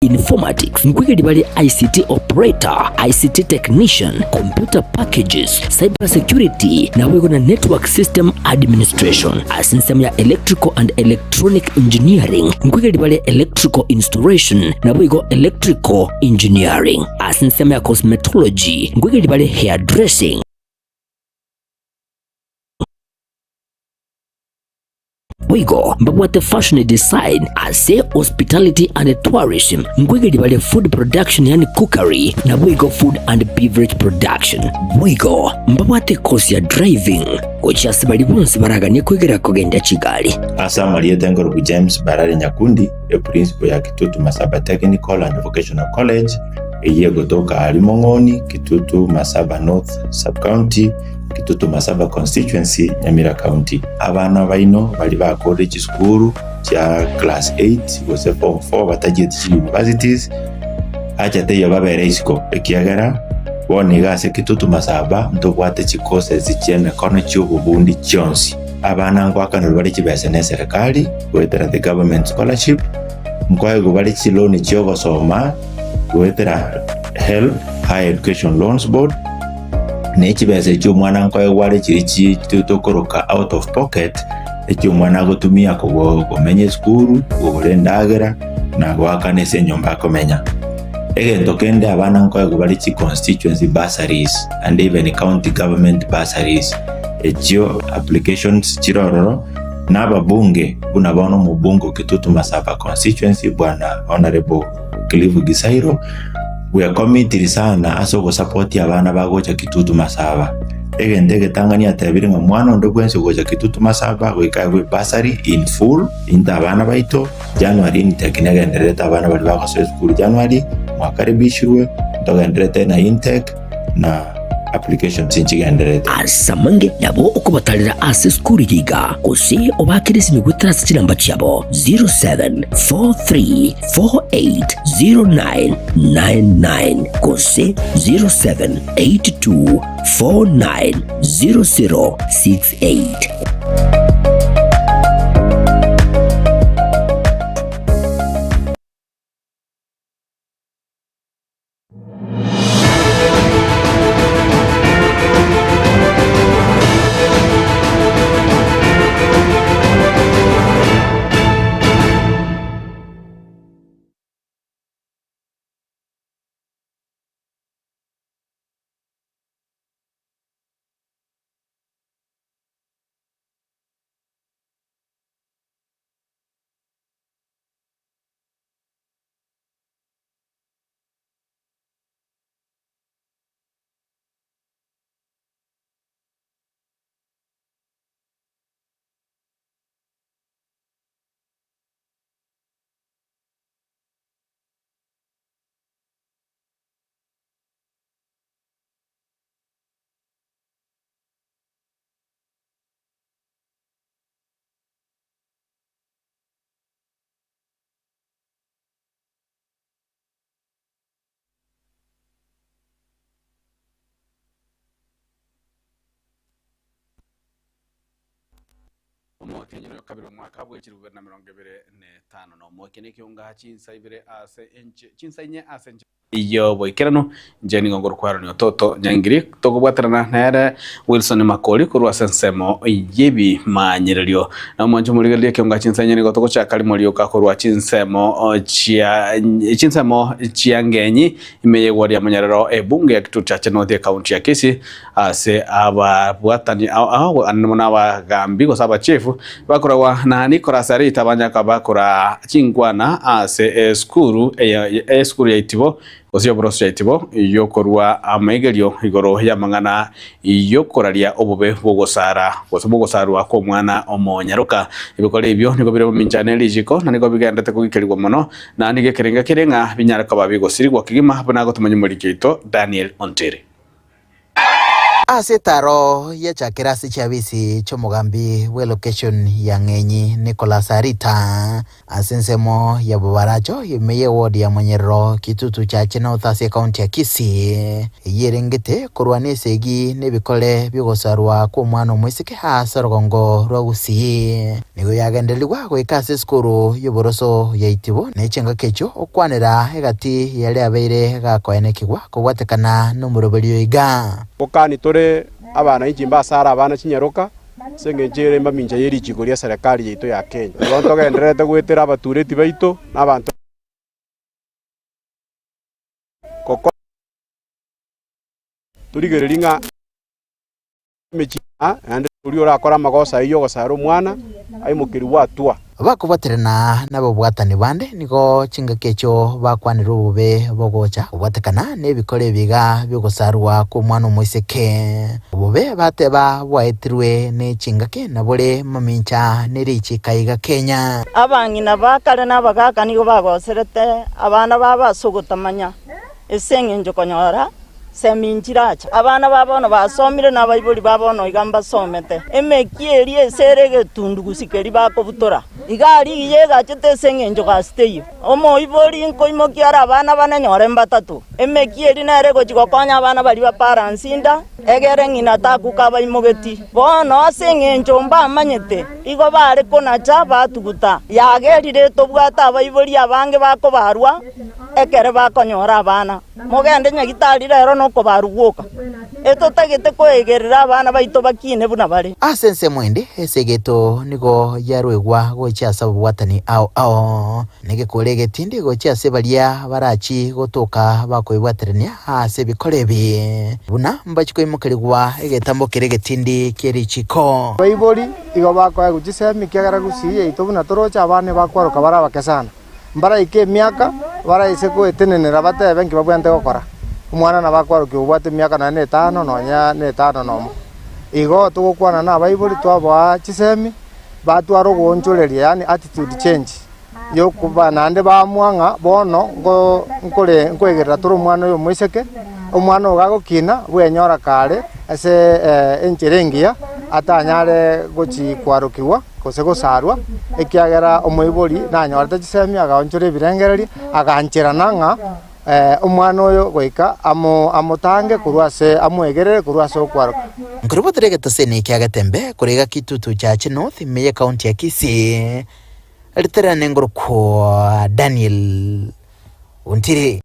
Informatics, nkwegeri bare ICT Operator, ICT Technician, Computer Packages, Cyber Security, naboigo na Network System Administration. Ase ensemo ya Electrical and Electronic Engineering, nkwegeri bare Electrical Installation, naboigo Electrical Engineering. Ase ensemo ya Cosmetology, nkwegeri bare Hairdressing. Boigo mbabwate fashion design ase hospitality and tourism, nkoigeria bare food production yaani cookery, naboigo food and beverage production. Boigo mbabwate course ya driving gochia ase baria bonsi baraganie koigera kogendia chigari. Ase amarieta nkorokwa James Barare Nyakundi, eprinciple ya Kitutu Masaba Technical and Vocational College, eyio egotoka aria Mong'oni, Kitutu Masaba North Sub-County, Kitutu Masaba Constituency, Nyamira County. Abana baino baria bakorire chisukuru chia class 8 gose form 4 batachieti chi universities, acha teiyo babere isiko ekiagera bono iga ase Kitutu Masaba ntobwate chi courses chia emekono chia obobundi chionsi. Abana ngoakanerwa bare chibesa ne eserekari goetera the government scholarship, nkoegwa bare chiloan chia ogosoma goetera HELB, Higher Education Loans Board, Ne chibesa echio omwana nkoegwa are chiria chi tokoroka out of pocket, echio omwana agotumia kogo komenya esukuru, kogora endagera, na goakana ase enyomba akomenya. Egento kende abana nkoegwa bare chi constituency bursaries and even county government bursaries, echio applications chire ororo, na ababunge buna bono omobunge o Kitutu Masaba constituency bwana Honourable Cliff Gisairo, Bwekomitiri sana ase ogosapotia abana bagocha Kitutu Masaba. Egento egetang'ani atebire ng'a mwana onde bwensi ogocha Kitutu Masaba goika aegwe bursary in full into abana baito, January intake negendererete abana baria bagosoa esukuru January, mwakaribishirwe, ntogendererete na intake na applications nchigendererete. Ase amange nabo okobatarera ase esukuru eye iga, gose obaakere esimi goetera ase chinamba chiabo 0743480999 gose 0782490068. Omotienyi oyo kabere omwaka bwe chilifu bibere na emerongo ebere na etano nomo. Eke nekeunga chinsa ibere ase enche chinsa inye ase enche y'oboikeranu. Inche nigo nkorokwa Aaron Ototo Nyangiri, tokobwaterana nere Wilson Makori korwa ase ensemo y'ebimanyererio. Na omwancho omorigereria ekeunga chinsa inye nigo togochaka rimo rioka korwa chinsemo chia chinsemo chia ngenyi ime y'egwa ria monyerero ebunge ya Kitutu Chache North ecounty ya Kisii ase ababwatani ao ao ande mono abagambi gose abachief bakoragwa na Nicholas Arita banyaka bakora chinkwana ase esukuru eye esukuru ya Itibo gose y'oboroso ya Itibo yokorua amaigerio igoro y'amang'ana y'okoraria obobe bw'ogosara gose bw'ogosarwa kw'omwana omonyaroka. Ebikora ebio nigo bire bomincha ne richiko na nigo bigenderete kogikerigwa mono na nigo ekerenga kere ng'a binyare koba bigosirigwa kegima buna agotomanya omoriki oito Daniel Ontiri. Ase etaro yachakire ase chiabisi chi'omogambi bw'elocation ya Ng'enyi Nicholas Arita, ase ensemo ya Bobaracho ime y'eward ya Monyerero, Kitutu Chache North ase ecounty ya Kisii, eyio erengete korwana esegi nebikore bi'ogosarwa kw'omwana omoiseke ase orogongo rwa Gusii. Nigo yagendererigwa goika ase esukuru y'oboroso ya Itibo ne chingaki echio okwanera egati yaria abeire gakoenekigwa kobwatekana nomoroberio iga. Gokani tore abananchi mbasare abana chinyaroka, ase engencho ere mamincha ye richiko ria serikali yaito ya Kenya. Igo ntogendererete goetera abatureti baito na abanto gokora torigererie ng'a emechie naende oria orakore amagoso ayio y'ogosara omwana aimokerigwe atwa. Bakobwaterana nababwatani bande nigo chingaki echio bakwanire obobe bogocha kobwatekana nebikora ebiga bi'ogosarwa kw'omwana omoiseke. Obobe bateba bwaetirwe ne chingaki na bore mamincha ne richiika iga Kenya. Abang'ina ba kare na abagaaka nigo bagoserete abana babo ase ogotamanya, ase engencho konyora Semi nchiracha. Abana ba bono basomire na abaibori ba bono iga mbasomete. Emekia eria ase ere egetundugusi keria bakobutora. Iga aria iga egachete ase engencho gasi teiyo. Omoibori nkoimokia are abana bane nyore mbatato. Emekia eria nere egochia gokonya abana baria ba parents inda, egere ng'ina takuka abaimogeti. Bono ase engencho mbamanyete, igo bare konacha batuguta. Yagerire tobwate abaibori abange bakobarwa ekere bakonyora abana. Mogende nyagitari rero nokobarwa gwoka, etotagete koegerera abana baito bakine buna bare. Ase ensemo ende, esegeto nigo yaruegwa gochia ase ababwatani ao ao, na egekoro egetindi gochia ase baria barachie gotoka bakoebwaterania ase ebikoro ebi, buna mbachie koimokerigwa egetambo keria egetindi kie richiko. Abaibori igo bakoegwa chisemi ekiagera gusii yaito buna toroche abana ebakwaroka bare abake sana. Mbaraike emiaka baraise goetenenera batebe nki babwenerete gokora. Omwana nabo akwarokia obwate emiaka nonya na etano nonya na etano nomo. Igo togokwana na abaibori twaboa chisemi, batwara ogoonchoreria yaani attitude change yokoba naende baamua ng'a bono nko nkore nkoegerera tore omwana oyo omoiseke, omwana oyo gagokina bwenyora kare ase enchera engiya atanyare gochi kwarokigwa. gose gosarwa, ekiagera omoibori nanyorete chisemi agaonchora ebirengererio, agancherana ng'a omwana oyo goika amotange korwa ase amoegerere korwa ase okwaroka. Nkorobotera egetoseni ekia Getembe korwa iga Kitutu Chache North ime y'Ekaunti ya Kisii, riterane ngorokwa Daniel Ontiri.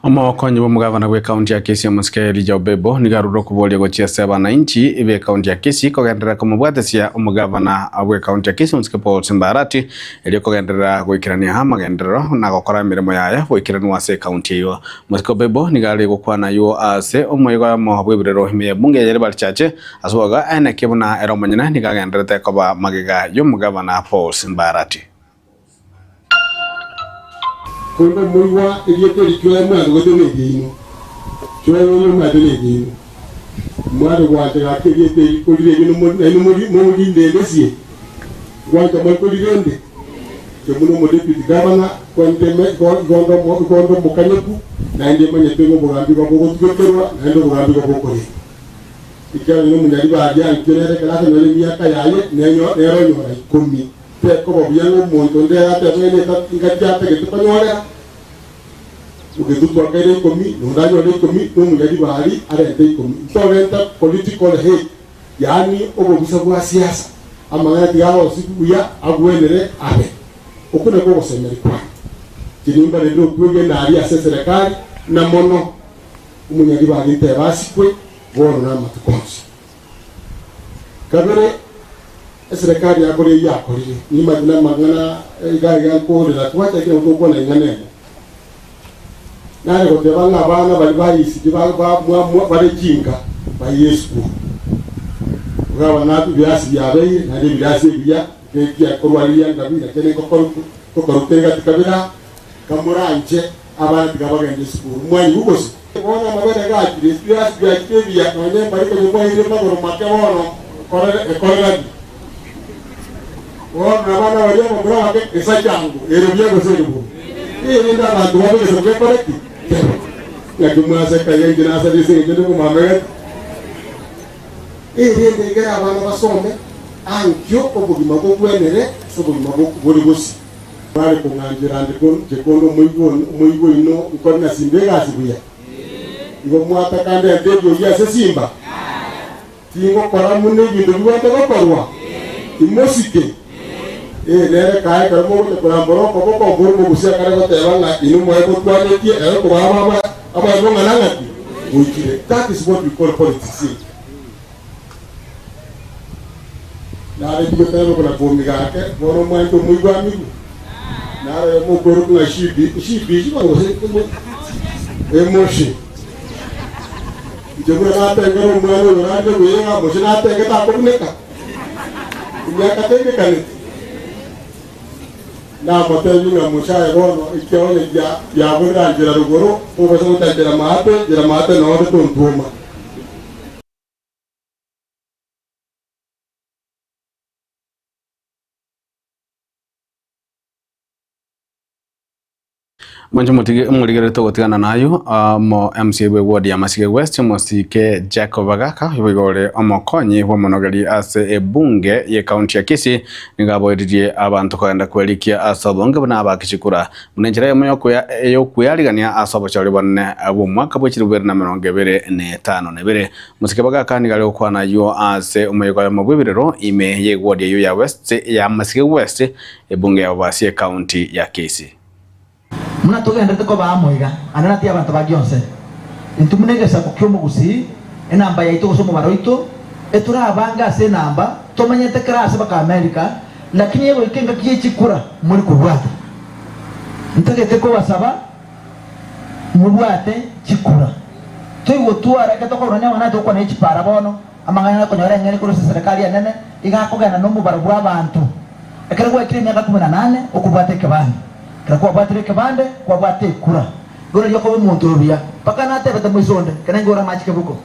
Omokonyi bw'omogavana bw'ekaunti ya Kisii omosike Elijah Obebo nigo arure okoboria gochia ase abananchi b'ekaunti ya Kisii kogenderera komobwatesia omogavana bw'ekaunti ya Kisii omosike Paul Simba Arati erio kogenderera goikerania amagenderero na gokora emeremo yaye goikeranwa ase ekaunti eyio. Omosike Obebo nigo are gokwana aywo ase omoigo oyomo bw'ebirero ime y'ebunge ya Nyaribari Chache ase oboga aenekie buna ere omonyene nigo agendererete koba magega y'omogavana Paul Simba Arati. Korende moigwa erieta eri chwee mwarugete negeino, chwee oyo mwarete negeino, mware gwancha gaki erieta eri korire erio nainwe morinde sie, gwancha more korirende. Inche buna omodeputy governor kwanyete igo nde omokanyeku, naende manyete ng'a obogambi igo bogotugekerwa naende obogambi igo bokorendwa. Ekiagera nomonyaribari ankio nere ekero akonyora emiaka yaye nere onyora ikomi. Tekoba buya ng'a omonto onde aratebe ng'a neta ingaki atagete konyorera, ogetutu akaira ikomi, na onde anyore ikomi, na omonyaribari arente ikomi. Ntorenta political hate, yaani obobisa bwa siasa, amang'ana tiga arosigwe buya agwenere abe. Okwo nakwo ogosemeria kwane. Inche nimbarendire okwegena aria ase eserekari, na mono omonyaribari ntebe asikwe bono na amatuko onsi. Kabere, eserekari yakora eyio yakorire, nimanyete namang'ana iga iga nkorera, twachakire nabo togokwana ing'ana emo. Nare goteba ng'a abana baria ba ECD ba ba mwa mwa bare chinka baire esukuru. Iga abana ebirasi biabeire, naende ebirasi ebiya ekiakorwa riria ngabi nakio nengokoruku ngokoruka egati kabere aa, kamoranche abana tiga bagende esukuru. Mwanyigwa gose? Bono amabere gachire, ebirasi biachire ebiya, nonya mbare konya mwairire magoro make bono ekorera bi. Bono nabana baria abamura bake gesa chango, ere buya gose ere bobe. Erinde abanto babe egesaku gekore ki? Kebe. Ng'aki mwaseka iga inche nasabire ase eng'encho ende komamegete? Erinde egere abana basome ankio obogima bogwenere ase obogima bore bosio. Bare kong'anchera inche konde omoigwa oino nkore na Simba egasi buya? Igo mwataka ndente eriogi ase Simba? Tingokora buna ebinto bibwate gokorwa? Imosike. Ee, nere kae ekero mogocha korambora okoboko, mbori mogusia akare goteba ng'a inwe moegotwanetie, ere okobaa ababa abaye bong'ana ng'aki? Goikire. That is what we call politics here. Nare ndigoteba buna komiga ake, bono omwanche omoigwa amigu. Naro oyomo okweroka ng'a shibi, shibi, bono gose emoshi. Inche buna natengera omwana oyo orarire buya iga, gose natengete akobuneka, emiaka tengekaneti. Namotebie ng'a Musa aye bono ekiaonya gia giaborera nchera rogoro, tobasa gocha nchera maate, nchera maate nonde tontwoma. Mwanche motige morigererete ogotigana nayo omo MCA bwe ward ya Masige West omosike Jacob Bagaka oyo ore omokonyi bw'omonogeri ase ebunge ye county ya Kisii nigo aboeririe abanto kogenda kwerikia ase obonge buna abaki chikura buna enchera eyemo eyokwearigania ase obochori bonene bw'omwaka bwe chilifu bibere na emerongo ebere na etano na ebere. Omosike Bagaka nigo are gokwana ayio ase omoyega oyomo bw'ebirero ime ye ward eyio ya West ya Masige West ebunge ya Bobasi ecounty ya Kisii. Buna togenderete koba amo iga, ande natige abanto ba gionse. Intwe buna egesaku ki'omogusii, enamba yaito gose omobaro oito, etorabange ase enamba, tomenyete kera ase baka America, lakini egoika engaki ye chikura mori kobwata. Ntagete kobasaba mobwate chikura. Toigotwara ekero tokororania amang'ana aya togokwana ye chipara bono, amang'ana aya okonyora eng'eni korwa ase eserekari enene, iga akogenda nomobaro bw'abanto. Ekero gwaikire emiaka kumi na nane, okobwata ekebande. Ekero kwabwatire ekebande, kwabwata ekura. Igo nario okoba omonto oyo buya. Mpaka natebete moiso onde, ekero naingore amache kebuko,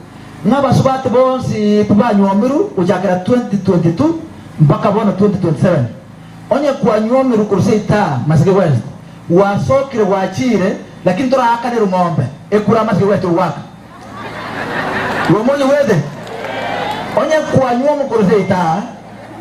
ng'a abasubati bonsi pi banywomirwe gochakera 2022 mpaka bono 2027. Onye kwanywomirwe korwa seita Masige West, gwasokire gwachire, lakini toraakanerwe ng'ombe ekura Masige West ogoaka. Igo monyigwete? Onye kwanywa omokorwa seita,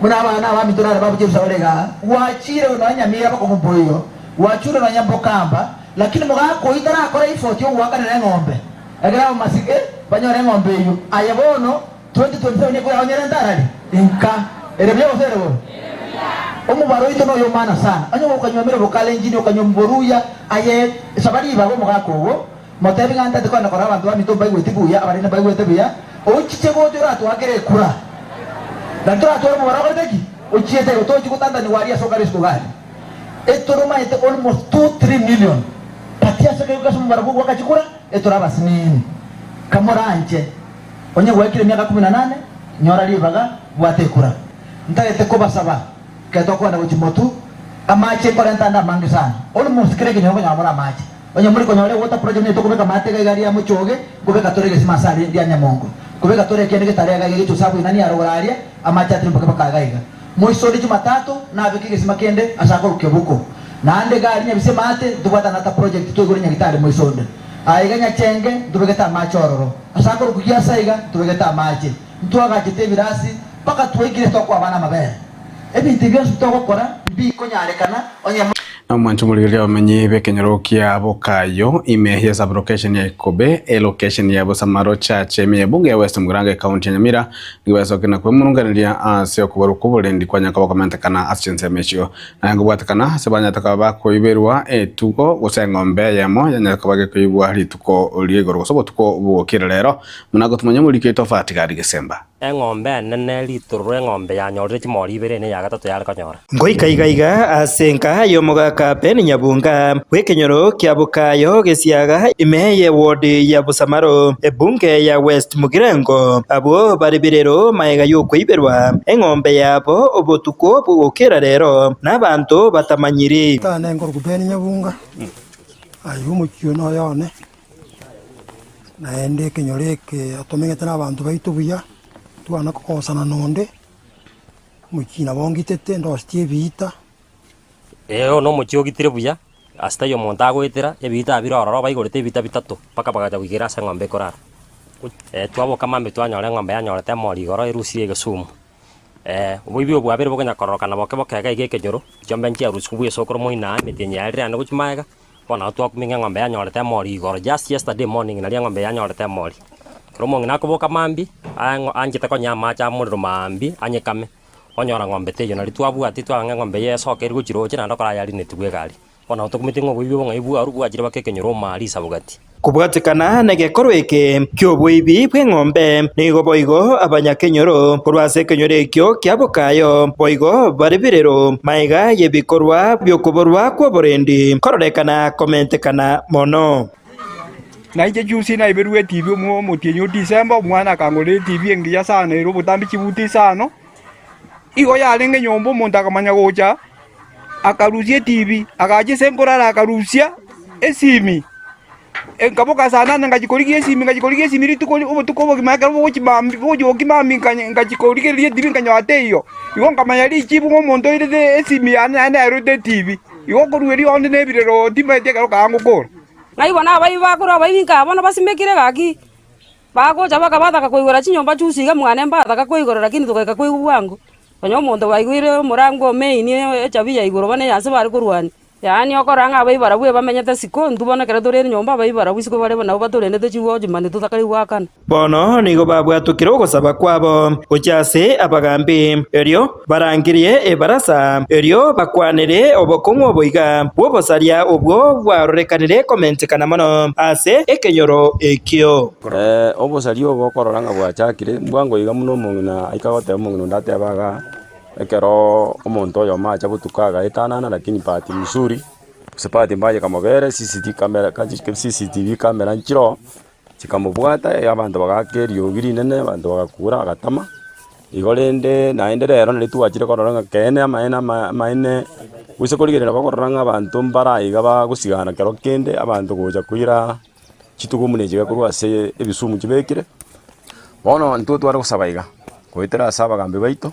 buna abana abaminto nare babuche ebisago igaa, gwachire nonya Nyamira bokong'u mboiyo, gwachure nonya Mbokamba, lakini mogaka oyio tarakora effort yogoakanera eng'ombe, ekero abamasike banyore eng'ombe eyio, aye bono 2027 ekoya onyerente arari? Inka. Ere buya gose ere bobe? Omobaro oito noyo omana sana. Onye gokanywomire Bokalenjini, okanywomwa Boruya, aye saba ribaga omogaka ogo, Motebi ng'a ntete kogenda korora abanto baminto mbaigweti buya, abarende mbaigwete buya, ochiche gocha oratwakere ekura. Naki toratware omobaro okorete ki? Ochiete igo, tochi gotantanigwa aria ase okare isiko gari. Etoromaete almost two, three million, but ase ekero ase omobaro bw'ogoaka chikura, etore abasinini. Kamoranche, onye gwaikire emiaka kumi na nane, nyora ribaga, bwata ekura. Ntagete kobasaba, ekero tokogenda gochia motwe, amache nkorenta ande amange sana, almost kera ekenyoro okonyora more amache. Onye muri konyora egota project nigo tokobeka amate iga iga ria mochoge, nkobeka tore egesima ase aria ria nyamongo, nkobeka tore ekende getare iga iga gechusa abwo inani arogoro aria, amache atirimboke mpaka iga iga. Moisonde jumatatu nabeke egesima kende ase akorokwa kebuko. Naende iga aria nyabise emate ntobwate another project twaigure nyagitari moisonde. Aya iga nyachenge ntobegete amache ororo. Ase akorokwa giasa iga ntobegete amache. Ntwagachete ebirasi mpaka twaikire tokoa abana amabere. Ebinto ebi bionsi togokora mbikonyarekana onye. Na omwancho omorigereria abamenyi b'ekenyoro kia Bokayo ime ye sub-location ya Ikobe, elocation ya Bosamaro Church ime ye bunge ya West Mugirango ecounty ya Nyamira nigo besokire na kwemurunganeria ase okoborwa kw'oborendi kwa nyakoba komentekana ase chinsemo echio. Naye nkobwatekana ase banyarete koba bakoiberwa etugo gose eng'ombe eyemo yanyare koba gekoibwa rituko ria igoro gose obotuko bw'okira rero buna gotumanya omoriki oito Fatigari Gesemba. Eng'ombe enene ritororo eng'ombe yanyorire chimori ibere ne eya gatato yare konyora. Ngoika iga iga ase enka y'omogaka Ben Nyabunga bw'ekenyoro kia Bokayo Gesiaga ime y'eward ya Busamaro ebunge ya West Mugirango abwo bare birero magega y'okoiberwa eng'ombe yabo obotuko bw'ogokera rero nabanto batamanyiri. Tane nkorokwa Ben Nyabunga, aye omochie one oyo one. Naende ekenyoro eke atomenyete nabanto baito buya, twana kogosana nonde, omochie nabo ongitete ndosetie ebiita. Ee, oyo nomochie ogitire buya, Ase taiyo omonto agoetera, ebiita bire ororo baigorete ebiita bitato, mpaka bagacha goikera ase eng'ombe ekorara. Twaboka mambia twanyora eng'ombe yanyorete emori igoro erusirie egesumu. Oboibi obo bwabere bokonya kororokana boke boke iga iga ekenyoro, chiombe nchiarusigwe bwa esokoro moino aa emetienyi yaerire naende gochia magega, bono nabo twakumia ng'a eng'ombe yanyorete emori igoro just yesterday morning nario eng'ombe yanyorete emori. Ekero omong'ina akoboka mambia, aang'o anchete konya amache amorero maambia anyekame, onyora ng'ombe teiyo nario twabwatia twarora ng'a eng'ombe eye esoke ere gochia roche naende okora yarinetiwe egari. Bono nabo tokumeti ng'a oboibi obo ng'ai bwarwa bwachire baka ekenyoro omari isabogati. Kobwatekana negekorwa eke ki'oboibi bw'eng'ombe, nigo boigo abanyakenyoro korwa ase ekenyoro ekio kia Bokayo boigo bare birero magega y'ebikorwa bi'okoborwa kw'oborendi kororekana komentekana mono. Na inche juzi naiberwe etibi omotienyi o December, omwana akangorera etibi engiya sana ere obotambe chibuti isano, igo yarenge nyomba omonto akamanya gocha. Akarusia etibi, agacha ase nkorara akarusia esimi, nkaboka saa nane ngachia korigia esimi ngachia korigia esimi rituko ri obotuko obogima ekero bogochia mambia bogochia gokia mambia nkanye ngachia korigereria etibi nkanyora teiyo. Igo nkamanya richibu ng'a omonto oirete esimi yane naende naerwete etibi. Igo korwa erio onde na ebirero timanyeti ekero kaga ngokora. Ng'ai bono abaibi bakorwa abaibi nka bono basimekire gaki, bagocha bakabataka koigora chinyomba chionsi iga mwane mbataka koigora lakini togaika koigwa bwango. Onye omonto baigwire omorango o main echabi ya igoro bono eyanse bare korwania, yaani okorora ng'a abaibori barabwo bamenyete isiko intwe bono ekero tore nyomba abaibori barabwo isiko bare nabo batorendete chiwatchman totakari goakana. Bono nigo babwatokire ogosaba kwabo gochia ase abagambi, erio barangerie ebarasa, erio bakwanere obokong'u oboiga bw'obosaria obwo bwarorekanire komentekana mono ase ekenyoro ekio. Obosaria obo okorora ng'a bwachakire, mbwango iga buna omong'ina aika goteba omong'ina onde atebe iga, ekero omonto oyomo acha botuko agaetanana lakini bahati mzuri, gose bahati mbaya ekamobera CCT camera CCTV camera nchiroo, chikamobwata abanto bagaaka eriogi rinene, abanto bagakura bagatama. Igo rende naende rero nari twachire korora ng'a ekeene amaene ama amaene, gose korigereria nabo okorora ng'a abanto mbara iga bagosigana kero kende abanto gocha koira. Chitugo buna echi chigakorwa ase ebisumu chibekire, bono intwe tware gosaba iga, goetera ase abagambi baito,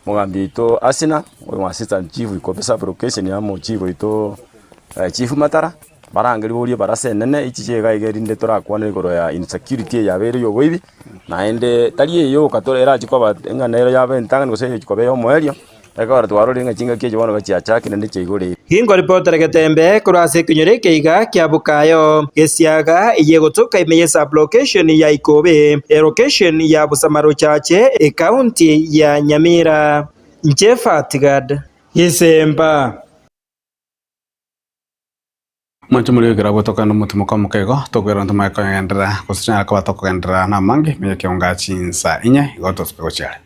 omogambi oito Asina, oyo assistant chief ikobe sub location amo chief oito chief Matara, barangerie borie ebarasa enene echi chia iga iga erinde torakwane igoro ya insecurity eye yabeire ya oboibi, naende tari eye yoka tore erachi koba ng'a nero yaba entang'ani gose egochi koba eya omoerio. Ekero twarorire ng'a chingaki echi bono gachiachakire naende chiaigorire. Gingoripotere getembe korwa ase ekenyoro eke iga kia Bukayo, gesiaga eye egotoka ime ye sub-location ya Ikobe, elocation ya Busamaro Chache, ecounty ya Nyamira. Inche Fatgad Gisemba. Mwanche more ekero abwo tokogenda omotimoko omoke igo, tokoirana tomanye kogenderera, gose tonyare koba tokogenderera namange, menya ekeonga chinsa inye, igo tosuke gochia are.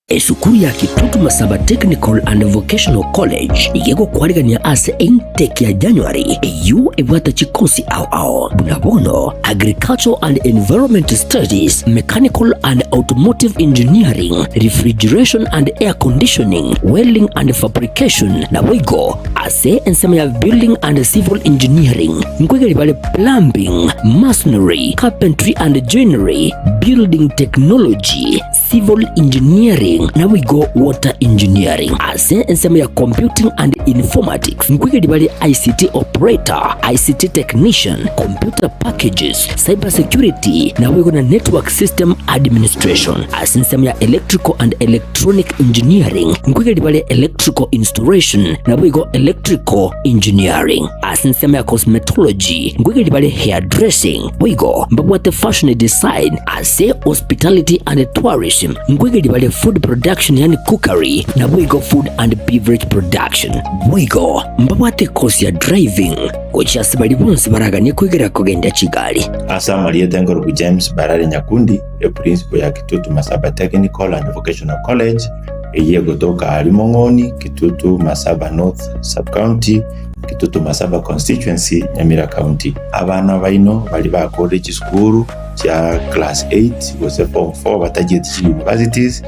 Esukuru ya Kitutu Masaba Technical and Vocational College iga egokwarigania ase intake ya January eyio ebwate chikosi ao ao buna bono Agricultural and Environment Studies, Mechanical and Automotive Engineering, Refrigeration and Air Conditioning, Welding and Fabrication naboigo ase ensemo ya Building and Civil Engineering nkoigeria bare Plumbing, Masonry, Carpentry and Joinery, Building Technology, Civil Engineering naboigo Water Engineering. Ase ensemo ya Computing and Informatics nkoigeria bare ICT Operator, ICT Technician, Computer Packages, Cyber Security naboigo na Network System Administration. Ase ensemo ya Electrical and Electronic Engineering nkoigeria bare Electrical Installation naboigo Electrical Engineering. Ase ensemo ya Cosmetology nkoigeria bare Hairdressing boigo mbabwate Fashion Design Ase Hospitality and Tourism nkoigeria bare Food Production yaani Cookery naboigo Food and Beverage Production. Boigo mbabwate ekosi ya Driving gochia ase baria bonsi baraganie koigera kogendia chigari. Ase amarieta enkoruku James Barare Nyakundi, eprincipo ya Kitutu Masaba Technical and Vocational College, eyio egotoka aria Mong'oni, Kitutu Masaba North Sub-County, Kitutu Masaba Constituency, Nyamira County. Abana baino baria bakorire chisukuru chia class 8 gose form 4 batachieti chi universities,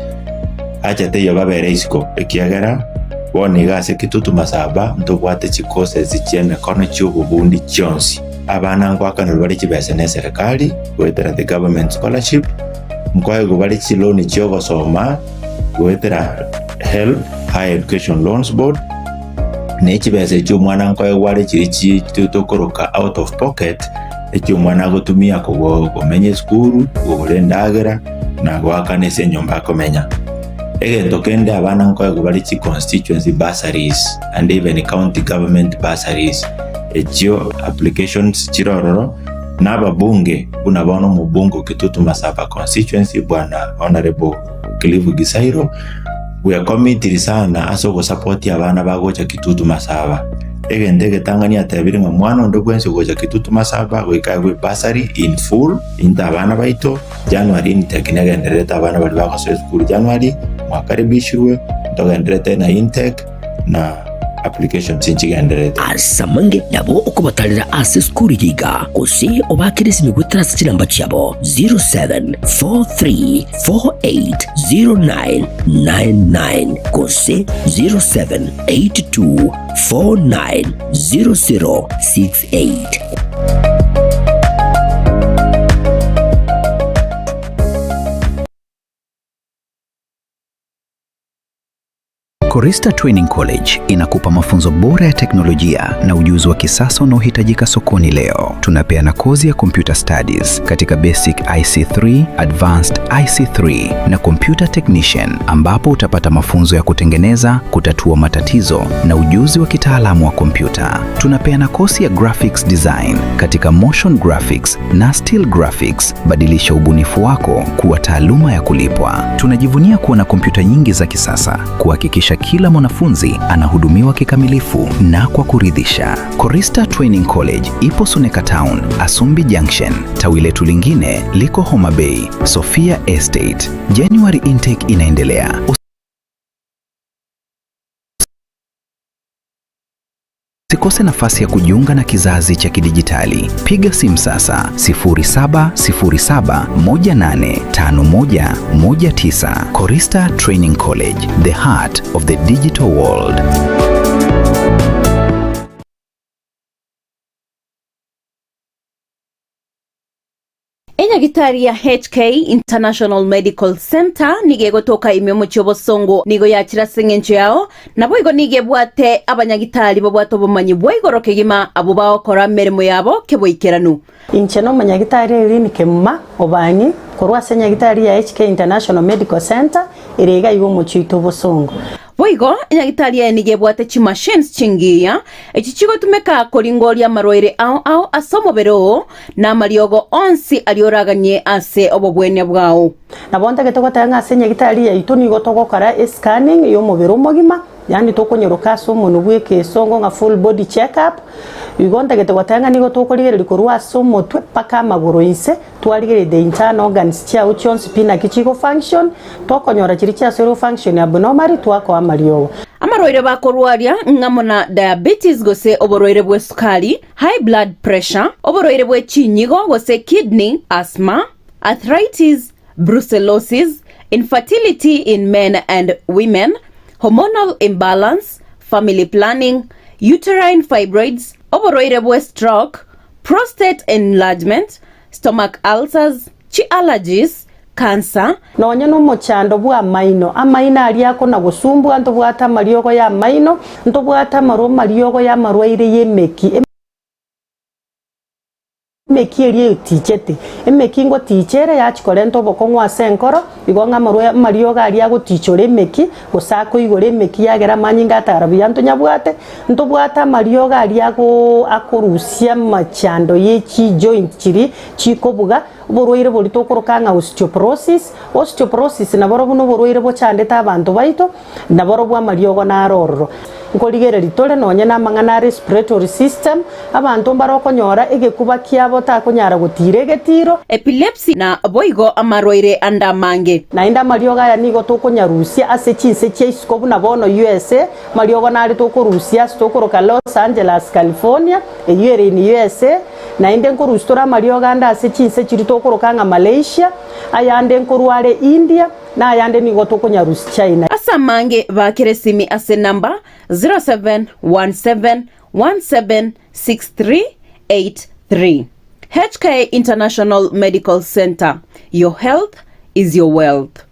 acha teiyo babere isiko ekiagera. Bono iga ase Kitutu Masaba ntobwate chicourses chi'emekono chi'obobundi chionsi. Abana ngoakanerwa bare chibesa n'eserekari goetera the government scholarship, nkoegwa bare chiloan chi'ogosoma goetera HELB, Higher Education Loans Board, ne chibesa echio omwana nkoegwa are chiria chi tokoroka out of pocket, echio omwana agotumia kogo komenya esukuru, kogora endagera, na goakana ase enyomba akomenya. Egento kende abana nkoegwa bare chi constituency bursaries and even county government bursaries, echio applications chire ororo, na ababunge buna bono omobunge o Kitutu Masaba constituency bwana Honourable Cliff Gisairo, bwekomitiri sana ase ogosupport abana bagocha Kitutu Masaba. Egento egetang'ani atebire ng'a mwana onde bwensi ogocha Kitutu Masaba goika aegwe bursary in full into abana baito, January intake negendererete abana baria bagosoa esukuru January mwakaribishirwe ntogendererete na intake na applications nchigendererete. Ase amange nabo okobatarera ase esukuru eye iga, gose obaakere esimi goetera ase chinamba chiabo 0743480999 gose 0782490068. Korista Training College inakupa mafunzo bora ya teknolojia na ujuzi wa kisasa unaohitajika sokoni leo. Tunapeana kozi ya Computer Studies katika Basic IC3, Advanced IC3 na Computer Technician ambapo utapata mafunzo ya kutengeneza, kutatua matatizo na ujuzi wa kitaalamu wa kompyuta. Tunapeana kosi ya Graphics Design katika Motion Graphics na Still Graphics. Badilisha ubunifu wako kuwa taaluma ya kulipwa. Tunajivunia kuwa na kompyuta nyingi za kisasa kuhakikisha kila mwanafunzi anahudumiwa kikamilifu na kwa kuridhisha. Korista Training College ipo Suneka Town, Asumbi Junction. Tawi letu lingine liko Homa Bay, Sofia Estate. January intake inaendelea. Usikose nafasi ya kujiunga na kizazi cha kidijitali. Piga simu sasa 0707185119. Korista Training College, the heart of the digital world. Enyagitari ya HK International Medical Center nigo egotoka ime omochie obosongo nigo yachire ase eng'encho yao, naboigo nigo ebwate abanyagitari babwate obomanyi bwa igoro kegima abwo bagokora emeremo yabo keboikeranu. Inche nomonyagitari Irene Kemuma Obang'i korwa ase enyagitari ya HK International Medical Center ere iga iga omochie oito obosongo. Boigo, enyagitari eye nigo ebwate chimachines chingiya, echi chigotumeka koringoria amarwaire ao ao ase omobere oo, na amariogo onsi aria oraganie ase obobwenia bwao. Nabo ntagete goteba ng'a ase enyagitari yaito nigo togokora escanning y'omobere omogima, yaani tokonyoroka ase omonwe bw'ekesongo ng'a full body check up, igo ntagete goteba ng'a nigo tokorigereria korwa ase omotwe mpaka amagoro inse, Twarigereria the internal organs chiao chionsi pi naki chigo function, tokonyora chiria chiasoire go function abnormally twakoa amariogo. Amarwaire bakorwaria ng'amo na diabetes gose oborwaire bw'esukari, high blood pressure, oborwaire bwe chinyigo gose kidney, asthma, arthritis, brucellosis, infertility in men and women, hormonal imbalance, family planning, uterine fibroids, oborwaire bwe stroke, prostate enlargement, stomach ulcers, chi-allergies, cancer, Nonya nomochando bw'amaino, amaino aria akona-gosumbwa, ntobwate amariogo y'amaino, ntobwate amarwa amariogo y'amarwaire y'emeki, emeki eria etichete, emeki ngoticha ere yachia korenta obokong'u ase enkoro, igo ng'a amarwa amariogo aria agotichora emeki, gose akoigora emeki yagera amanyinga atara buya ntonyabwate, Ntobwate amariogo aria akorusia amachando ye chijoint chiria chikobuga, oborwaire boria tokoroka ng'a osteoporosis. Osteoporosis naborobwo noborwaire bochandete abanto baito, naborobwo amariogo naro ororo. Nkorigereria tore nonye namang'ana a respiratory system, abanto mbare okonyora egekuba kiabo takonyara gotiira egetiro. Epilepsy na boigo amarwaire ande amange. Naende amariogo aya nigo tokonyarusia ase chinse chia isiko buna bono USA, Mariogo nare tokorusia ase tokoroka Los Angeles, California, eyio ere in USA, naende nkorusia tore amariogo ande ase chinse chiria tokoroka ng'a Malaysia, ayande nkorwa are India. na ayande nigo tokonyarusia China. Ase amange baakere esimi ase enamba 0717176383. HK International Medical Centre, your health is your wealth.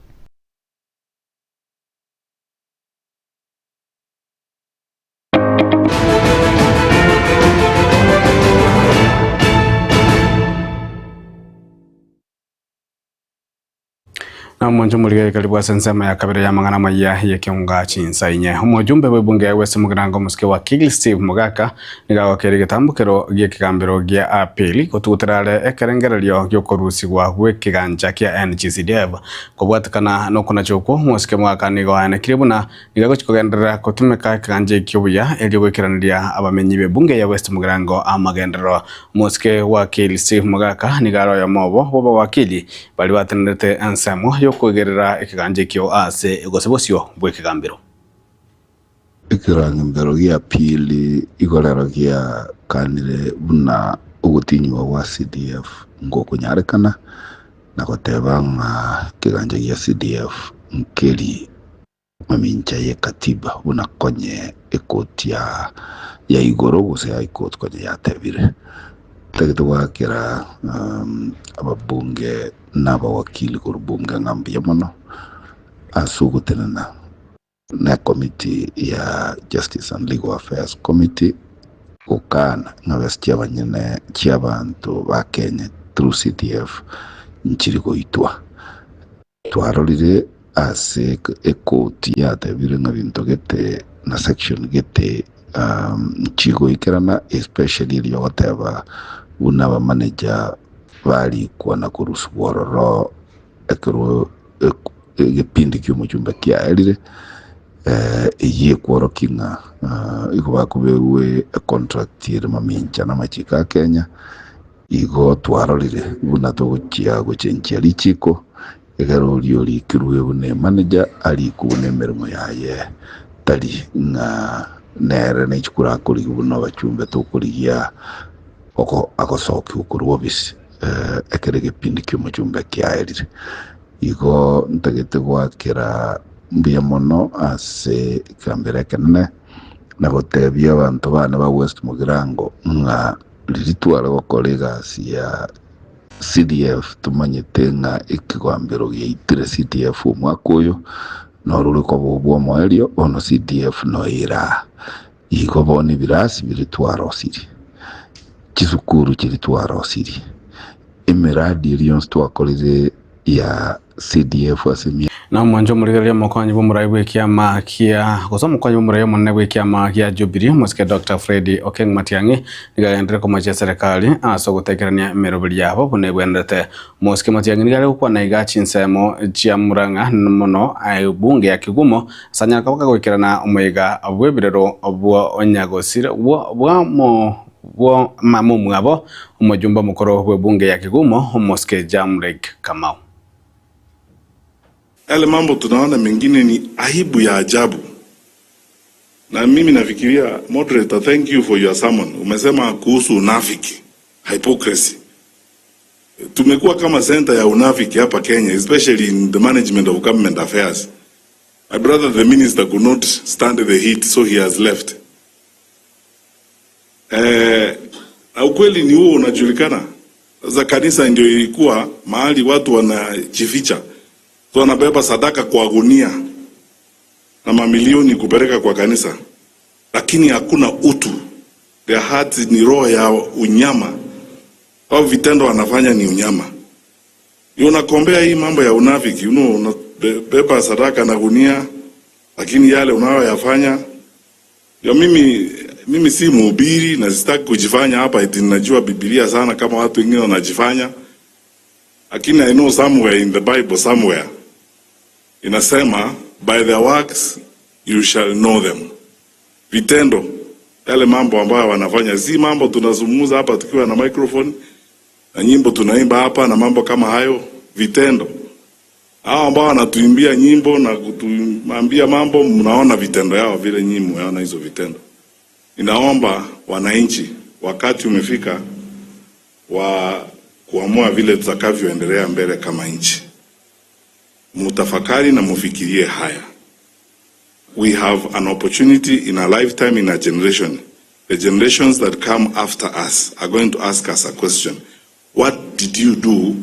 Na omonche omorigereria karibu ase ensemo ya kabere y'amang'ana amayia y'ekeunga chinsa inye. Omojumbe bw'ebunge ya West Mugirango omosike wa Kigili Steve Mogaka nigo agokeire egetambokero gi'ekegambero gia appeal gotugutera are ekerengererio gi'okorusigwa gw'ekegancha kia NGCDF. Kobwatekana nokonacha okwo, omosike Mogaka nigo aenekirie buna Nigo agochia kogenderera gotumeka ekegancha ekio buya erio goikeraneria abamenyi b'ebunge ya West Mugirango amagenderero. Omosike Wakili Steve Mogaka nigo are oyomo obo bw'abawakili baria batenenerete ensemo y'okoigerera ekegancha ekio ase gose bosio bw'ekegambero. Ekerang'embero gia pili igorero giakanire buna ogotinyigwa gwa CDF ngokonyarekana na goteba ng'a ekegancha gia CDF nkeri mamincha ye katiba buna konye ekoti ya igoro gose High Court konye yatebire. Tagete goakera ababunge na abawakili korwa bunge ng'a mbuya mono ase ogotenena na ekomiti ya Justice and Legal Affairs Committee gokana ng'a besa chiabanyene chiabanto ba Kenya through CDF nchiri goitwa. Twarorire ase ekoti yatebire ng'a binto gete na section gete nchigoikerana especially eria ogoteba buna abamanager barikwa na korusigwa ororo ekero egepindi kia omochumba kiaerire, eyio ekworokia ng'a igo bakoberwe econtract ere mamincha na amachiko a Kenya. Igo twarorire buna togochia gochenchia richiko, ekero oria orikirwe buna emanager arikwe buna emeremo yaye, tari ng'a nere ne chikura akorigia buna abachumbe tokorigia agosokiwa korwa ofisi ekero egepindi ki'omochumbe kiaerire. Igo ntagete goakera mbuya mono ase ekegambero ekenene na gotebia abanto bane ba West Mugirango ng'a Riria tware gokora egasi ya CDF tomanyete ng'a ekegambero giaitire CDF omwaka oyo noro ore koba obw'omoerio, bono CDF noira aa. Igo bono ebirasi biria twarosirie, chisukuru chiria twarosirie, emeradi eria yonsi twakorire ya CDF ase emiaka. Na omwanche omorigereria omokonyi bw'omorai bw'ekiama kia gose omokonyi bw'omorai omonene bw'ekiama gia Jubilee omosike Doctor Fred Okeng Matiang'i nigo agenderere komochia eserekari ase ogotekerania emeroberi yabo buna ebwenerete. Omosike Matiang'i nigo are gokwana iga chinsemo chia Murang'a mono ebunge ya Kigumo ase anyare koba kagoikerana omoyega bw'ebirero bwo nyagosira bwa bwo mama omwabo, omojumbe omokoro bw'ebunge ya Kigumo, Omosike Jamleck Kamau. Yale mambo tunaona mengine ni aibu ya ajabu. Na mimi nafikiria moderator, thank you for your sermon. Umesema kuhusu unafiki, hypocrisy. Tumekuwa kama center ya unafiki hapa Kenya, especially in the management of government affairs. My brother the minister could not stand the heat so he has left. Eh, na ukweli ni huo unajulikana. Sasa kanisa ndio ilikuwa mahali watu wanajificha, so wanabeba sadaka kwa gunia na mamilioni kupeleka kwa kanisa, lakini hakuna utu. Their heart ni roho ya unyama, au vitendo wanafanya ni unyama. Unakombea hii mambo ya unafiki, you know, unabeba sadaka na gunia, lakini yale unayoyafanya ya mimi si mhubiri na sitaki kujifanya hapa eti ninajua Biblia sana kama watu wengine wanajifanya, lakini I know somewhere in the Bible somewhere inasema by their works you shall know them. Vitendo, yale mambo ambayo wanafanya, si mambo tunazungumza hapa tukiwa na microphone na nyimbo tunaimba hapa na mambo kama hayo, vitendo. Hao ambao wanatuimbia nyimbo na kutuambia mambo, mnaona vitendo yao vile nyinyi mmeona hizo vitendo. Ninaomba wananchi, wakati umefika wa kuamua vile tutakavyoendelea mbele kama nchi. Mutafakari na mufikirie haya. We have an opportunity in a lifetime, in a generation. The generations that come after us are going to ask us a question. What did you do?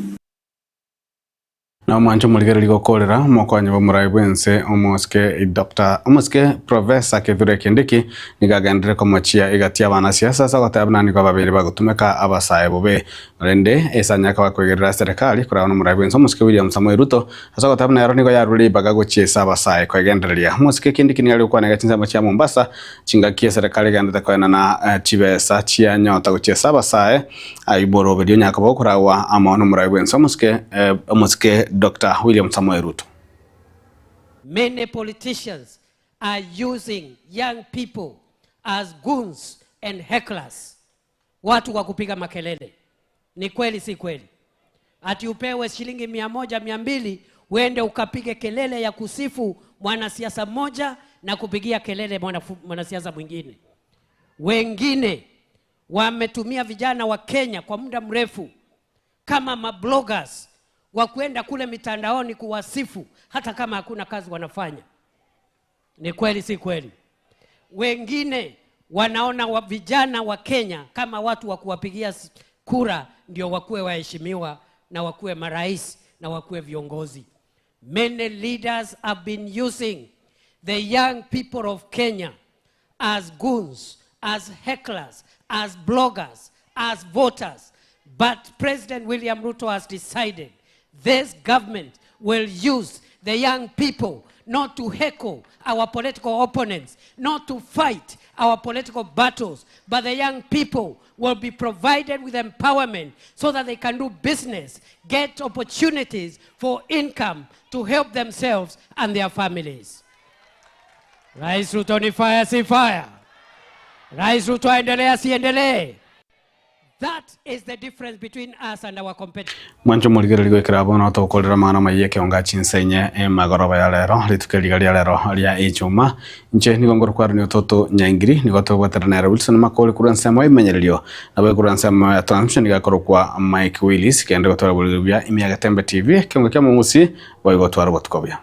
Na omwanche omorigereria gokorera omokonyi bw'omorai bw'ense omosike Doctor omosike Professor Kithure Kindiki nigo agenderere komochia egati y'abanasiasa ase ogoteba buna nigo ababeire bagotumeka abasae bobe. Korende esanya akaba koigerera serikali koragwa nomorai bw'ense omosike William Samoei Ruto ase ogoteba buna ero nigo yarure ribaga gochia ase abasae koegendereria. Omosike Kindiki nigo are gokwana iga chinsemo chia Mombasa chingaki eserekari egenderete koenana chibesa chia nyota gochia ase abasae aiboroberio onye koba okoragwa amo nomorai bw'ense omosike omosike Doctor William Samoei Ruto. Many politicians are using young people as goons and hecklers, watu wa kupiga makelele. Ni kweli si kweli? Ati upewe shilingi 100 200 uende ukapige kelele ya kusifu mwanasiasa mmoja na kupigia kelele mwanasiasa mwingine. Wengine wametumia vijana wa Kenya kwa muda mrefu kama mabloggers wa kwenda kule mitandaoni kuwasifu hata kama hakuna kazi wanafanya. Ni kweli si kweli? Wengine wanaona wa vijana wa Kenya kama watu wa kuwapigia kura ndio wakuwe waheshimiwa na wakuwe marais na wakuwe viongozi. Many leaders have been using the young people of Kenya as goons, as hecklers, as bloggers, as voters. But President William Ruto has decided this government will use the young people not to heckle our political opponents, not to fight our political battles, but the young people will be provided with empowerment so that they can do business, get opportunities for income to help themselves and their families. Rais Ruto ni fire, si fire. Rais Ruto aendelee, asiendelee? That is the difference between us and our competitors. Mwanche omorigereria goikera bono togokorera amang'ana amaya ekeonga chinsa inye emagoroba ya rero, rituko eriga ria rero ria echuma. Inche nigo ngorokwarania ototo Nyaingiri, nigo togobwatera nere Wilson Makori korwa ensemo y'ebimenyererio, nabo korwa ensemo ya transmission nigo akorokwa Mike Willis, kende gotwara oboriri buya ime ya Getembe TV, ekeongo kia omong'usi, boigo gotwara obotuko buya.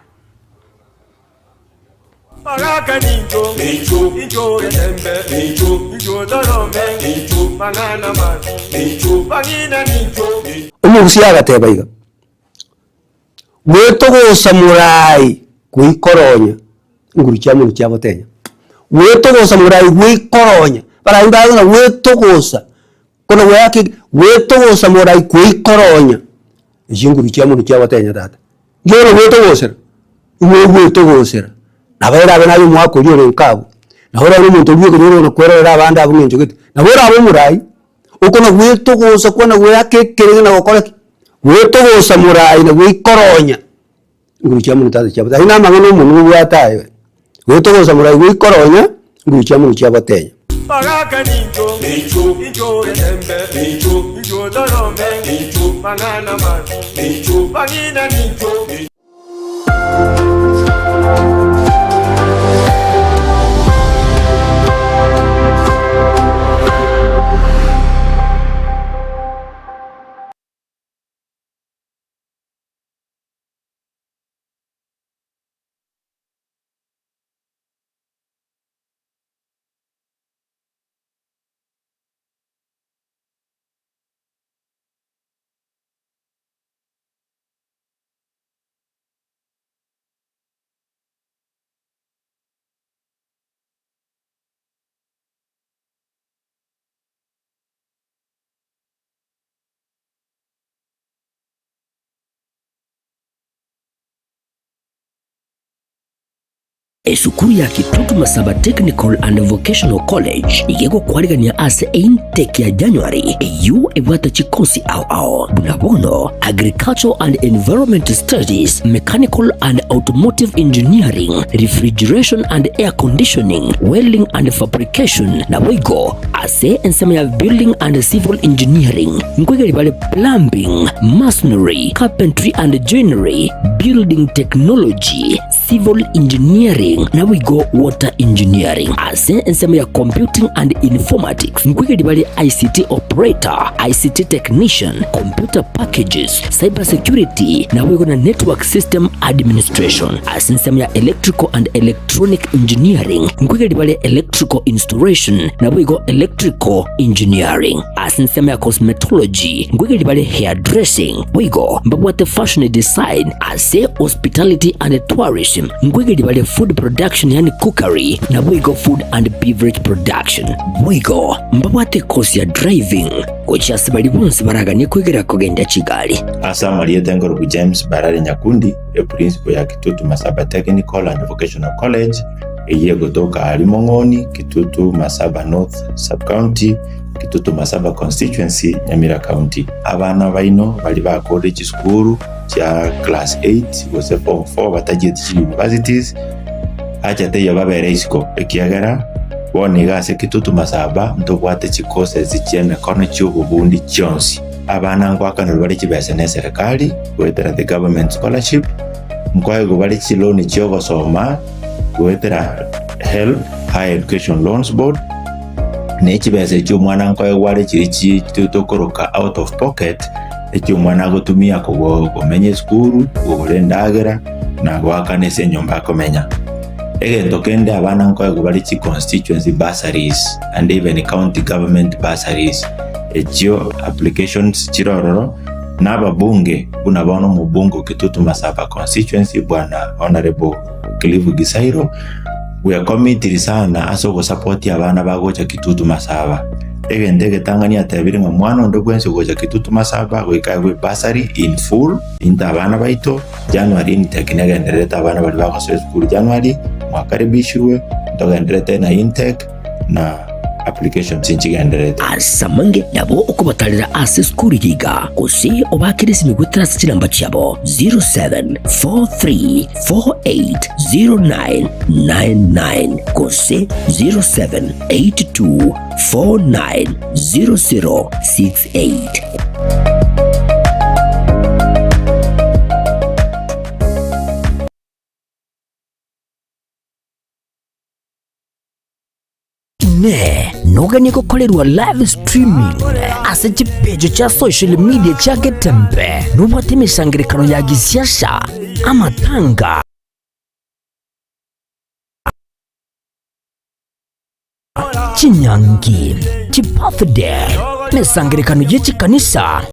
Omogusia agateba iga, Gwetogosa morai goikoronya nguru chia monwe chia gotenya. Gwetogosa morai goikoronya, barai mbaye ng'a gwetogosa, kono goyake gwetogosa morai goikoronya chinguru chia monwe chia gotenya tata. Inki bono gwetogosera? Igo ogwetogosera, nabo erabe naye omwaka oria ore nka abwo, nabo orabe omonto oria bwekonyora ore kwerorera abande abwo ng'encho gete, nabo orabe omorai, okona gwetogosa kwana goeaka ekerenge na gokora ki? Gwetogosa morai na goikoronya, nguru chia monto tata chiabo, aye na amang'ana omonwe obwate aye, gwetogosa morai goikoronya, nguru chia monto chiabotenya. Esukuru ya Kitutu Masaba Technical and Vocational College iga egokwarigania ase eintake ya January eyio ebwate chikosi ao ao buna bono Agricultural and Environment Studies, Mechanical and Automotive Engineering, Refrigeration and Air Conditioning, Welding and Fabrication naboigo ase ensemo ya Building and Civil Engineering nkoigeri bare Plumbing, Masonry, Carpentry and Joinery, Building Technology, Civil Engineering. Engineering naboigo Water Engineering. Ase ensemo ya Computing and Informatics nkoigeria bare ICT Operator, ICT Technician, Computer Packages, Cyber Security naboigo na Network System Administration. Ase ensemo ya Electrical and Electronic Engineering nkoigeria bare Electrical Installation naboigo Electrical Engineering. Ase ensemo ya Cosmetology nkoigeria bare Hairdressing boigo mbabwate Fashion Design. Ase Hospitality and Tourism nkoigeria bare Food Production yaani Cookery naboigo Food and Beverage Production. Boigo mbabwate ekosi ya Driving gochia ase baria bonsi baraganie koigera kogendia chigari. Ase amarieta enkoruku James Barari Nyakundi, eprincipo ya Kitutu Masaba Technical and Vocational College, eyio egotoka aria Mong'oni, Kitutu Masaba North Sub-County, Kitutu Masaba Constituency, Nyamira County. Abana baino baria bakorire chisukuru chia class 8 gose form 4 batachieti chi universities, acha teiyo babere isiko ekiagera bono iga ase Kitutu Masaba ntobwate chi courses chia emekono chia obobundi chionsi. Abana ngoakanerwa bare chibesa ne eserekari goetera the government scholarship, nkoegwa bare chiloan chia ogosoma goetera HELB, Higher Education Loans Board, ne chibesa echio omwana nkoegwa are chiria chi tokoroka out of pocket, echio omwana agotumia komenya esukuru, kogora endagera, na goakana ase enyomba akomenya. Egento kende abana nkoegwa bare chi constituency bursaries and even county government bursaries, echio applications chire ororo, na ababunge buna bono omobunge o Kitutu Masaba constituency bwana Honourable Cliff Gisairo, bwekomitiri sana ase ogosapotia abana bagocha Kitutu Masaba. Egento egetang'ani atebire ng'a mwana onde bwensi ogocha Kitutu Masaba goika aegwe bursary in full. Into abana baito, January intake negendererete abana baria bagosoa esukuru January, mwakaribishirwe, ntogendererete na intake na applications nchigendererete. Ase amange nabo okobatarera ase esukuru eye iga, gose obaakere esimi goetera ase chinamba chiabo 0743480999 gose 0782490068. Inee! Noganie gokorerwa live streaming ase chipeji chia social media chia Getembe? Nobwate emesangererekano ya gisiasa, amatanga, chinyangi, chibirthday, emesangererekano ye chikanisa?